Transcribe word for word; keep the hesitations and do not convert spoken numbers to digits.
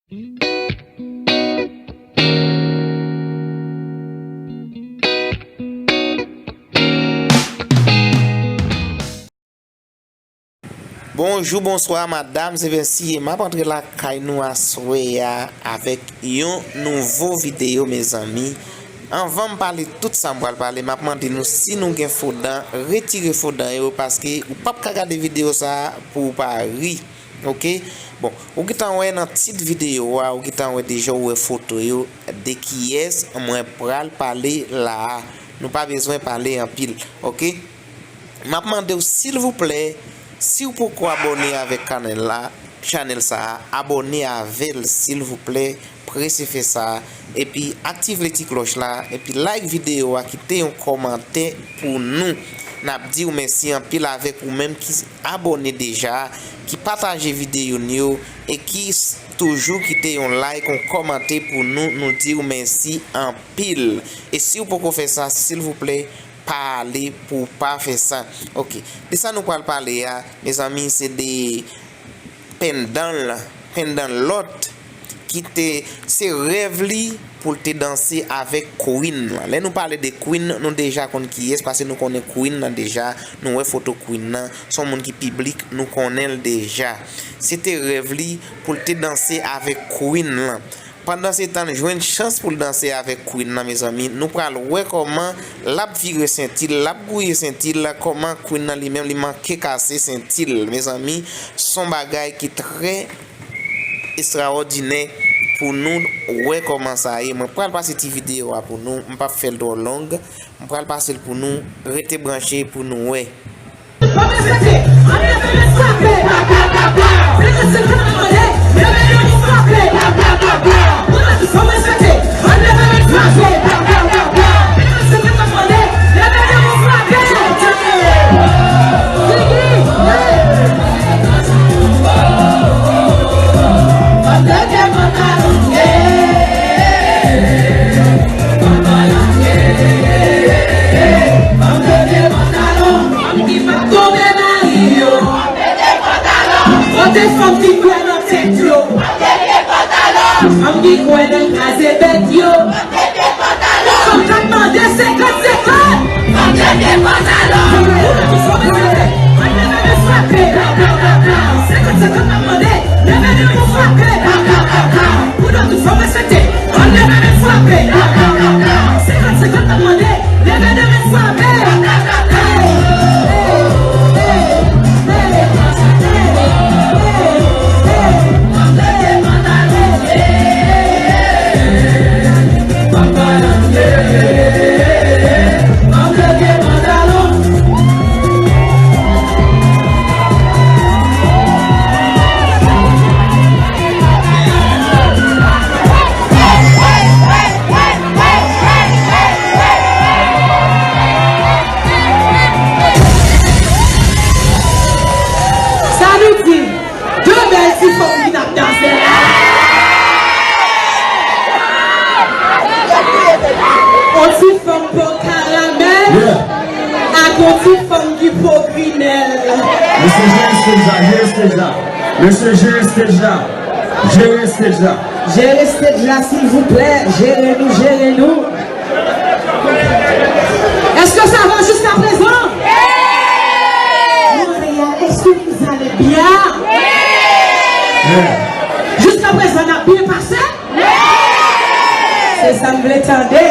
Bonjou, bonswa, madam, se Vensi, e m ap antre lakay nou aswè a avèk yon nouvo videyo, mezanmi. Anvan m pale tout sa m pral pale, m ap mande nou si nou gen fo dan, retire fo dan yo, paske ou p ap ka gade videyo sa a pou ou pa ri. Oke? Bon, ou gentan wè nan tit videyo a, ou gentan wè deja, ou wè foto yo de kiyès mwen pral pale la a. Nou pa bezwen pale anpil, oke? M ap mande w, silvouplè, si w poko abòne avèk kanèl la, chanèl sa a, abòne avè l, silvouplè, prese fè sa, epi aktive ti klòch la, epi like videyo a, kite yon kòmantè pou nou. N ap di w mèsi anpil avèk ou menm ki abòne deja, ki pataje videyo n yo, e ki s- toujou kite yon like, yon kòmantè pou nou, nou di w mèsi anpil. E si w poko fè sa, silvouplè, pa ale pou w pa fè sa. Oke. De sa nou pral pale a, mezanmi, se de Pendan l, Pendan Lòt, ki te, se rèv li pou l te danse avèk Queen lan. Lè nou pale de Queen, nou deja konn kiyès, paske nou konnen Queen lan deja, nou wè foto Queen lan, se yon moun ki piblik, nou konnen l deja. Se te rèv li pou l te danse avèk Queen lan. Pandansetan, l jwenn chans pou l danse avèk Queen nan, mezanmi. Nou pral wè kòman l ap vire senti l, l ap gouye senti l, kòman Queen nan li menm, li manke kase senti l, mezanmi. S on bagay ki trè estrawòdinè pou nou wè kòman sa ye. Mwen pral pase ti videyo a pou nou, m p ap fè l twò long. M pral pase l pou nou, rete branche pou nou wè. Fanm ki pa tonbe nan ri yo. Kote fanm ki kwè nan tèt yo. Fanm ki kwè nan kraze bèt yo. Fanm k ap mande senkant senkant. Pou nou tout fanm sete. Ann leve men frape. Senkant senkant n ap mande. Leve men pou frape. Pou nou tout fanm sete. Ann leve men frape. Senkant senkant n ap mande. Leve men frape. Sa nou di? De bèl ti fanm vin ap danse la. On ti fanm po karamèl ak on ti fanm ki po grinèl. Mesye, jere stage la, jere stage la. Mesye, jere stage la. Jere stage la. Jere stage la, silvouplè. Jere nou, jere nou. Est-ce que ça va jusqu'à présent? Montréal, est-ce que vous allez bien? Jusqu'à présent, n ap byen pase? Se sa m vle tande.